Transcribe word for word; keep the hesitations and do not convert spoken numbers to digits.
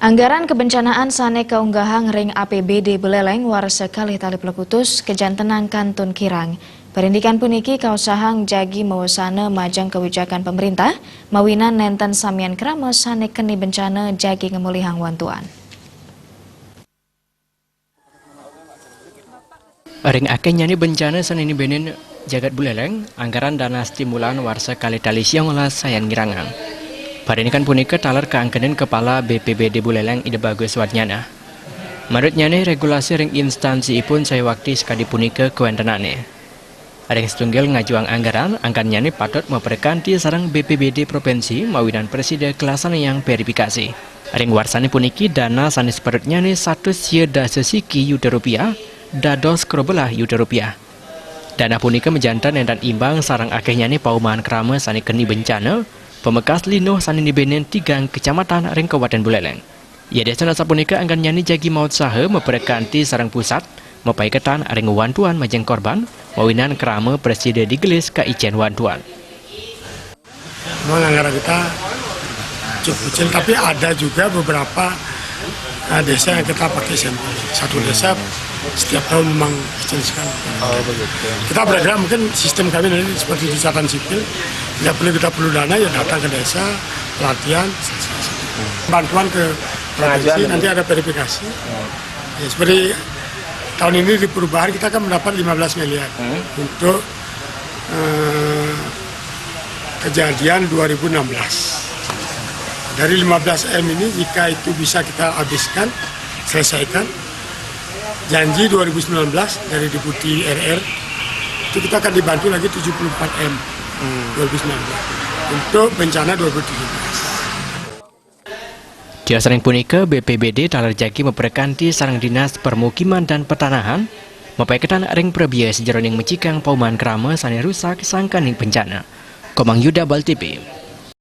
Anggaran kebencanaan sane kaunggahang ring A P B D Buleleng warsa kalih tali plekutus kajantenang kantun kirang. Parindikan puniki kaosahang jagi mawasana majeng kawijakan pemerintah, mawinan nenten samian krama sane keni bencana jagi ngemulihang wantuan. Ring akehnyane bencana sane nibenin jagat Buleleng, anggaran dana stimulan warsa kalih tali siangolas sayan ngirangang. Parindikan punika taler kaangkenin Kepala B P B D Buleleng Ida Bagus Watnyana. Manutnyane, regulasi ring instansi ipun sayuwakti sakadi punika kawentenane. Ring satunggal ngajuang anggaran, anggannyane patut maprekanti sareng B P B D provinsi mawinan prasida kalasanayang verifikasi. Ring warsane puniki dana sane sapatutnyane satus sia dasa siki yuta rupiah, dados krobelah yuta rupiah. Dana punika majanten nenten imbang sareng akehnyane paumahan krama sane keni bencana, pamekas linuh sane nibenin tigang kecamatan ring Kabupaten Buleleng. Yadiastun asapunika, anggannyane jagi mautsaha maprekanti sareng pusat, mapaiketan ring wantuan majeng korban, mawinan krama prasida digelis kaicen wantuan. Memang anggaran kita cukup kecil, tapi ada juga beberapa, eh, desa yang kita pakai sampel. Satu desa setiap tahun memang kecil sekali. Oh, begitu. Kita bergerak, mungkin sistem kami nanti seperti di catatan sipil, bila perlu kita perlu dana, ya datang ke desa, pelatihan, bantuan ke provinsi, nanti ada verifikasi. Ya, seperti tahun ini di perubahan kita kan mendapat lima belas miliar untuk, eh, kejadian dua ribu enam belas. Dari lima belas M ini, jika itu bisa kita habiskan, selesaikan, janji dua ribu sembilan belas dari Deputi R R, itu kita akan dibantu lagi tujuh puluh empat M dua ribu sembilan belas untuk bencana dua ribu tujuh belas. Tiosaning punika, B P B D taler jagi maprekanti sareng Dinas Permukiman dan Pertanahan, mapaiketan ring prabiaya sajeroning mecikang paumahan krama sane rusak sangkaning bencana. Komang Yuda, Bali T V.